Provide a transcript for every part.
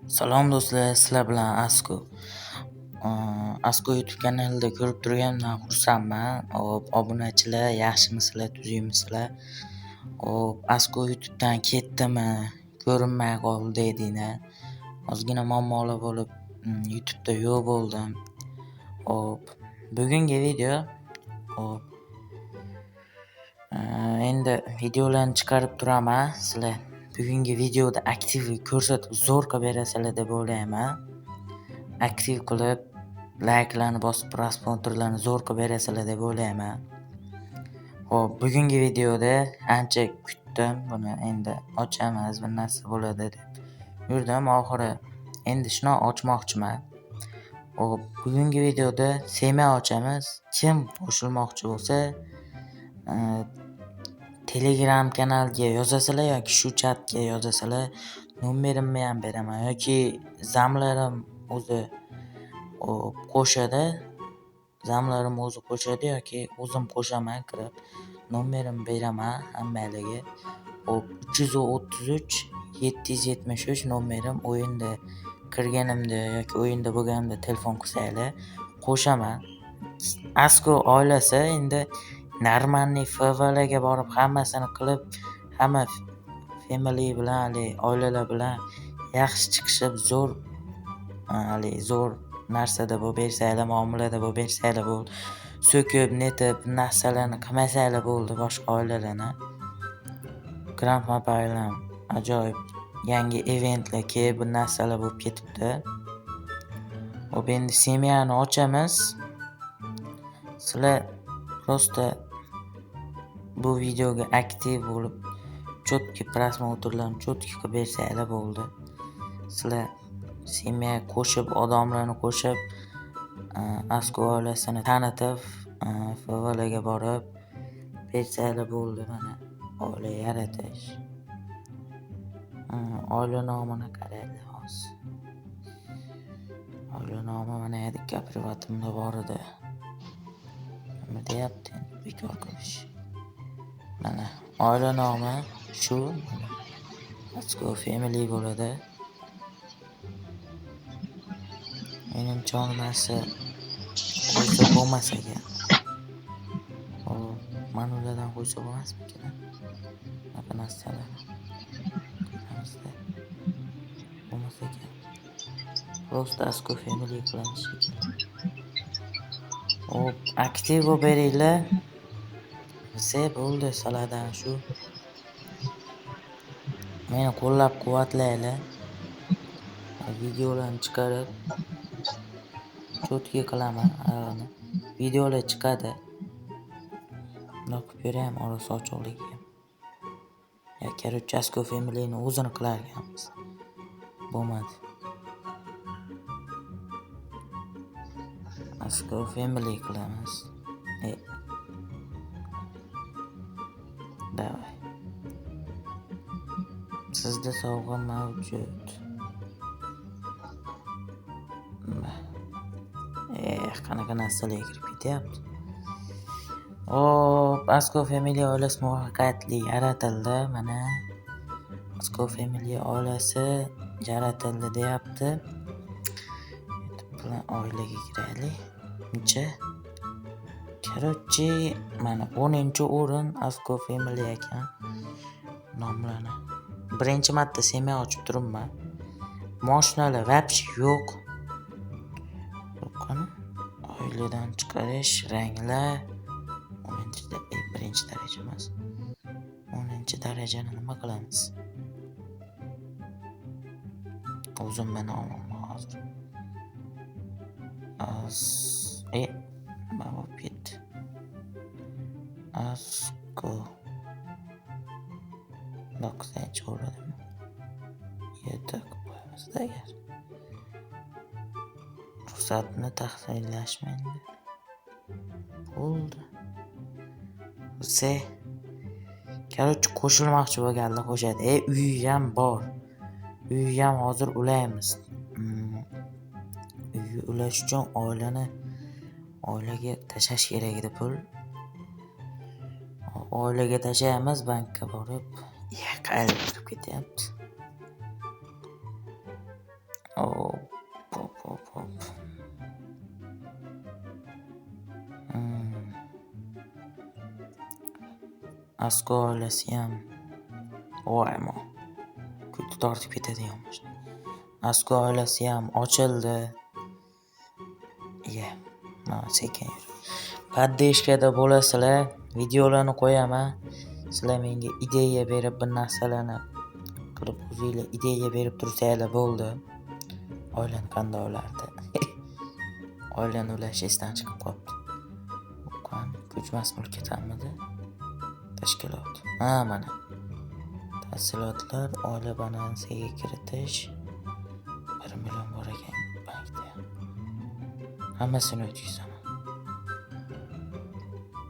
Salom do'stlar, sizlar bilan Asko. Asko YouTube kanalida ko'rib turganimdan xursandman. Hop, obunachilar, yaxshimisizlar, tuzukmisizlar? Hop, Asko YouTube'dan ketdimi, ko'rinmay qoldi dedinglar. Ozgina muammolar bo'lib, YouTube'da yo'q bo'ldim. Hop, bugungi video, hop, endi videolarni chiqarib turaman. Sizlar bugungi videoda aktiv ko'rsatib zo'r qilib berasizlar deb o'ylayman. Aktiv qilib, layklarni bosib, prosmotrlarni zo'r qilib berasizlar deb o'ylayman. Xo'p, bugungi videoda ancha kutdim buni, endi ochamiz, bir narsa bo'ladi deb yurdim. Oxiri endi shuni ochmoqchiman. Xo'p, bugungi videoda semya ochamiz. Kim qo'shilmoqchi bo'lsa, Telegram kanalga yozasizlar yoki shu chatga yozasizlar. Nomerimni ham beraman yoki zamlarim o'zi qo'shadi. Zamlarim o'zi qo'shadi yoki o'zim qo'shaman kirib. Nomerimni beraman hammanglarga. Xo'p, 333 773 nomerim. O'yinda kirganimda yoki o'yinda bo'lganimda telefon qilsanglar qo'shaman. Asko oilasi endi normalniy FVlarga borib hammasini qilib, hamma family bilan, haligi oilalar bilan yaxshi chiqishib, zo'r haligi zo'r narsada bo'lib bersanglar, muomalada bo'lib bersanglar bo'ldi. So'kib, netib narsalarni qilmasanglar bo'ldi boshqa oilalarni. Grand Mobile ham ajoyib yangi eventlar kelib, bir narsalar bo'lib ketibdi. Xo'p, endi semyani ochamiz. Sizlar просто bu videoga aktiv bo'lib, cho'tki prosmotrlarni cho'tki qilib bersanglar bo'ldi. Sizlar semya qo'shib, odamlarni qo'shib, Asko oilasini tanitib, FVlarga borib bersanglar bo'ldi mana oila yaratish. Oila nomini qaranglar hozir. Oila nomi mana yerda privatimda bor edi. Nima deyapti endi bekor qilish. Mana oila nomi shu. Asko Family bo'ladi. Menimcha narsa qo'ysa bo'lmas ekan. Xo'p, mana ulardan qo'ysa bo'lmasmikan? Bunaqa narsalarni ko'ramizda. Bo'lmas ekan. Просто Asko Family qilamiz shekilli. Xo'p, aktiv bo'lib beringlar. Vse bo'ldi sizlardan shu. Meni qo'llab-quvvatlanglar. Videolarni chiqarib cho'tki qilaman arani. Videolar chiqadi. Bundoq qilib beraymi orasi ochiqligiga. Ya, короче, Asko Family'ni o'zini qilar ekanmiz. Bo'lmadi. Asko Family qilamiz. Давай. Sizda sovg'a mavjud. Qanaqa narsalarga kirib ketyapti. Hop, Asko Family oilasi muvaffaqiyatli yaratildi. Mana Asko Family oilasi yaratildi deyapti. YouTube bilan oilaga kiraylik. Uncha. Короче, mana 10-o'rin Asko Family ekan. Nomlarni. Birinchi marta semya ochib turibman. Moshinalar вообще yo'q. Qani? Oiladan chiqarish, ranglar. 10-birinchi daraja emas. 10-darajani nima qilamiz? O'zim nomimni hozir. Nima bo'lib ketdi? Asko. Bundoq qilsangchi bo'ladimi? Yerda qilib qo'yamiz-da agar. Ruxsatni tahrirlashmi endi? Bo'ldi. Vse. Короче, qo'shilmoqchi bo'lganlar qo'shadi. Uyi ham bor. Uyi ham hozir ulaymiz. Uyni ulash uchun oilani oilaga tashlash kerak edi pul. Oilaga tashlaymiz bankka borib. Qayerga kirib ketyapti? Asko oilasi ham voymo. Ko'ti tortib ketadigan mashina. Asko oilasi ham ochildi. Iya, mana sekin yur. Поддержка da bo'lasizlar, videolarni qo'yaman. Sizlar menga ideya berib bir narsalarni qilib o'zinglar ideya berib tursanglar bo'ldi. Oilani qanday ulardi? Oilani ulash esdan chiqib qolibdi. Qani ko'chmas mulk ketamidi? Tashkilot. Ha, mana. Tafsilotlar, oila balansiga kiritish 1 million bor ekan bankda. Hammasini o'tkazaman.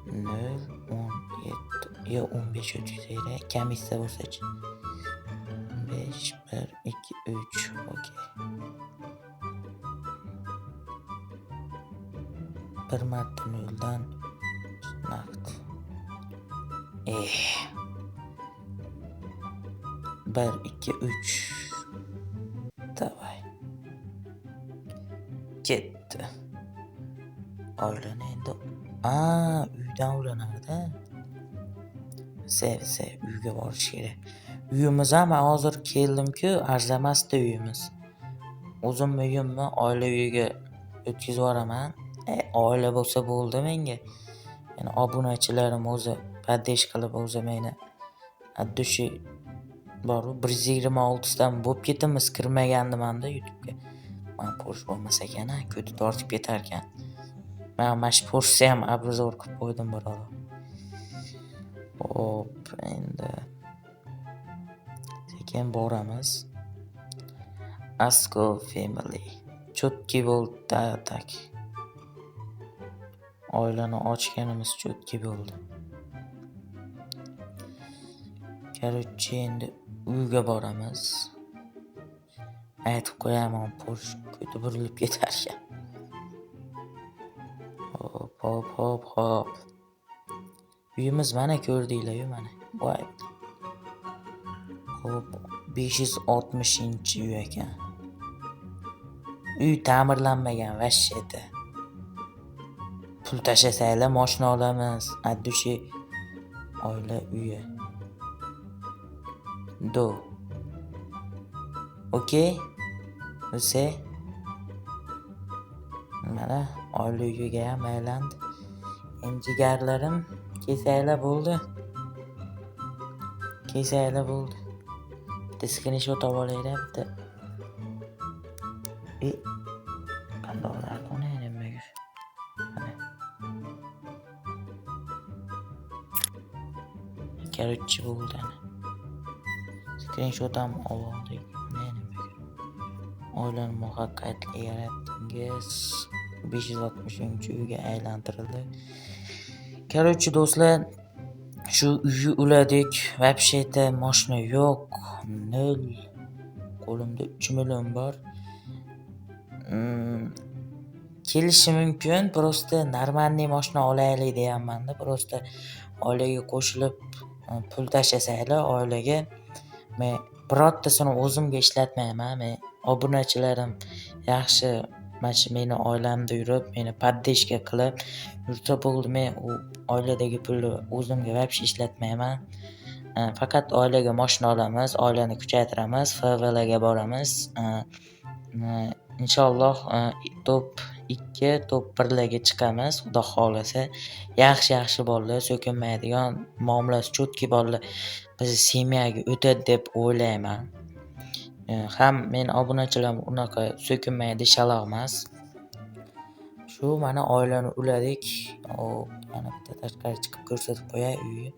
0 17 yo 15 o'tkazaylik. Komissiya bo'lsa-chi. 5 1 2 3. Okey. Bir marta noldan naqd. 1 2 3. Davay. Ketdi. Oilani endi uydan ulanardi. Sev, uyga borish kerak. Uyimiz ham hozir keldim-ku, arzamasdi uyimiz. O'zimni uyimni oila uyiga o'tkazib yuboraman. Oila bo'lsa bo'ldi menga. Meni obunachilarim o'zi поддержка qilib o'zi meni от души bor-u 126 dan bo'lib ketimiz kirmagandim-da YouTube'ga. Mana Porsche bo'lmas ekan-a, ko'ti tortib ketarkan. Mana shu Porsche'ni ham обзор qilib qo'ydim birodar. Hop, endi sekin boramiz. Asko Family. Cho'tki bo'ldi tak. Oilani ochganimiz cho'tki bo'ldi. Короче, endi uyga boramiz. Aytib qo'yaman, Porsche ko'ti burilib ketarkan. Hop, hop, hop, hop. Uyimiz mana ko'rdinglar-yu mana. Voy. Hop, 560-uy ekan. Uy ta'mirlanmagan vashsheda. Pul tashlasanglar mashina olamiz. От души oila uyi. Do. Okey. Все. Mana oila uyiga ham aylandi. Endi jigarlarim kelsanglar bo'ldi. Kelsanglar bo'ldi. Bitta skrinshot olib olaylik bitta. Qanday olardi uni nimaga? Mana. Короче bo'ldi ana. Skrinshot ham olib oldik. Oilani muvaffaqiyatli yaratdingiz. 560-uyga aylantirildi. Короче do'stlar, shu uyni uladik. Вообще-то mashina yo'q. 0. Qo'limda 3 million bor. Kelishi mumkin. Просто нормальный mashina olaylik deyapman-da. Просто oilaga qo'shilib pul tashlasanglar oilaga men birortasini o'zimga ishlatmayman. Men obunachilarim yaxshi mana shu meni oilamda yurib, meni поддержка qilib yursa bo'ldi. Men u oiladagi pulni o'zimga вообще ishlatmayman. Faqat oilaga mashina olamiz, oilani kuchaytiramiz, FVLga boramiz. Inshaalloh top 2, top 1larga chiqamiz, Xudo xohlasa. Yaxshi-yaxshi bolalar, so'kinmaydigan, muomalasi cho'tki bolalar bizni semyaga o'tadi deb o'ylayman. Ham meni obunachilarim unaqa so'kinmaydi, shaloq emas. Shu mana oilani uladik. Hop, yana bitta tashqari chiqib ko'rsatib qo'yay uyni.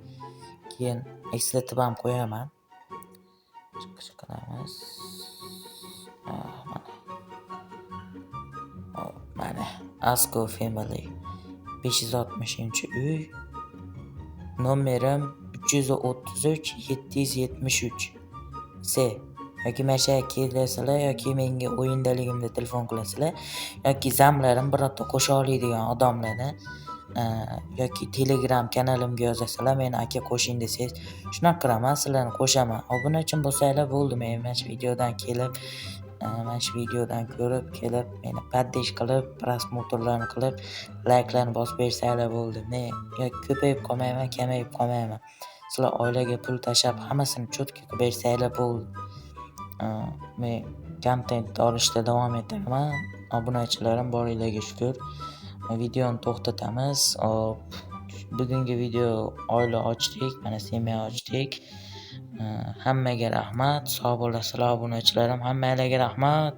Keyin eslatib ham qo'yaman. Chiqish qilamiz. Mana. Hop, mana Asko Family 560-uy. Nomerim 333 773. C. Yoki mana shu yerga kelasizlar yoki menga o'yindaligimda telefon qilasizlar yoki zamlarim birorta qo'sha oladigan odamlarni yoki Telegram kanalimga yozasizlar, meni aka qo'shing desangiz, shunaqa qilaman, sizlarni qo'shaman. Obunachim bo'lsanglar bo'ldi, men mana shu videodan kelib, mana shu videodan ko'rib kelib, meni поддержка qilib, просмотр larni qilib, layklarni bosib bersanglar bo'ldi. Men yoki ko'payib qolmayman, kamayib qolmayman. Sizlar oilaga pul tashlab, hammasini чётко qilib bersanglar bo'ldi. Men kontent olishda davom etaman. Obunachilarim boringlarga shukur. Videoni to'xtatamiz. Hop, bugungi video oila ochdik, mana семья ochdik. Hammaga rahmat. Sog' bo'lasizlar, obunachilarim. Hammanglarga rahmat.